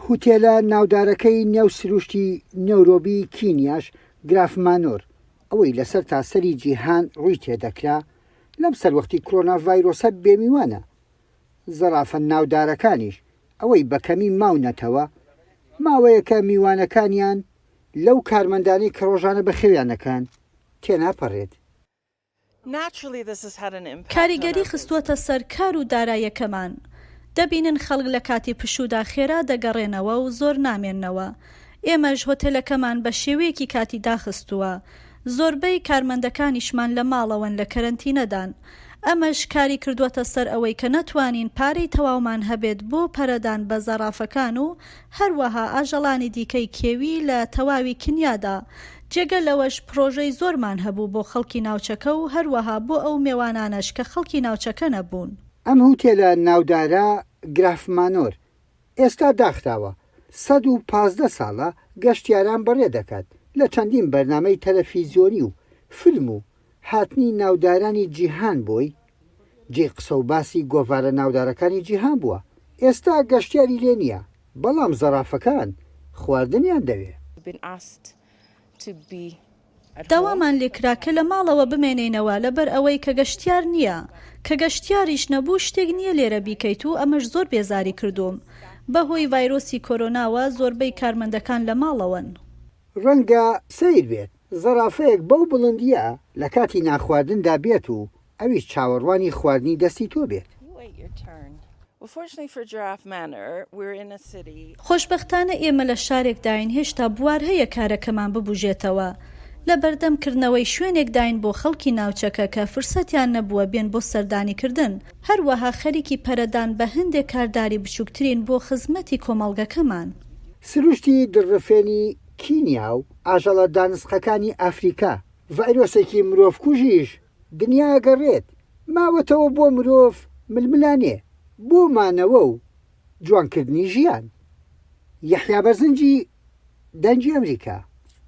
هوتێلە ناودارەکەی نێو سروشتی نەیرۆبی کینیاش گراف مانۆر، ئەوەی لە سەرتاسەری جیهان ڕووی تێدەکرا، لەم سەروەختی کرۆنا ڤایرۆسە بێمیوانە. زەرافە ناودارەکانیش ئەوەی بە کەمی ماونەتەوە، ماوەیەکە میوانەکانیان لەو کارمەندانەی کە ڕۆژانە بەخێویان دەکەن تێناپەڕێت. کاریگەری خستووەتە سەر کار و داراییەکەمان. دەبینن خەڵک لە کاتی پشوودا خێرا دەگەڕێنەوە و زۆر نامێننەوە. ئێمەش هۆتێلەکەمان بە شێوەیەکی کاتی داخستووە. زۆربەی کارمەندەکانیشمان لە ماڵەوەن لە کەرەنتینەدان. ئەمەش کاری کردووەتە سەر ئەوەی کە نەتوانین پارەی تەواومان هەبێت بۆ پەرەدان بە زەڕافەکان و هەروەها ئاژەڵانی دیکەی کێوی لە تەواوی کنیادا. جگە لەوەش پڕۆژەی زۆرمان هەبوو بۆ خەڵکی ناوچەکە و هەروەها بۆ ئەو مێوانانەش کە خەڵکی ناوچەکە نەبوون. ئەم هوتێلە ناودارە گراف مانۆر ئێستا داخراوە، 115 ساڵە گەشتیاران بەڕێ دەکات لە چەندین بەرنامەی تەلەفیزیۆنی و فیلم و هاتنی ناودارانی جیهان بۆی جێی قسە و باسی گۆڤارە ناودارەکانی جیهان بووە، ئێستا گەشتیاری لێ نییە، بەڵام زەڕافەکان خواردنیان دەوێ. داوامان لێکرا کە لە ماڵەوە بمێنینەوە لەبەر ئەوەی کە گەشتیار نییە، کە گەشتیاریش نەبوو شتێک نییە لێرە بیکەیت و ئەمەش زۆر بێزاری کردووم. بەهۆی ڤایرۆسی کۆرۆناوە زۆربەی کارمەندەکان لە ماڵەوەن. ڕەنگە سەیر بێت زەڕافەیەک بەو بڵندییە لە کاتی نانخواردندا بێت و ئەویش چاوەڕوانی خواردنی دەستی تۆ بێت. خۆشبەختانە ئێمە لە شارێکداین هێشتا بوار هەیە کارەکەمان ببوژێتەوە. لەبەردەم کردنەوەی شوێنێکداین بۆ خەڵکی ناوچەکە کە فرسەتیان نەبووە بێن بۆ سەردانیکردن، هەروەها خەریکی پەرەدان بە هەندێک کارداری بچووکترین بۆ خزمەتی کۆمەڵگەکەمان. سروشتی دڕفێنی کینیا و ئاژەڵە دانسقەکانی ئەفریکا، ڤایرۆسێکی مرۆڤکوژیش دنیا ئەگەڕێت، ماوەتەوە بۆ مرۆڤ ململانێ بۆ مانەوە و جوانکردنی ژیان. یەحیا بەرزنجی، دەنگی ئەمریکا.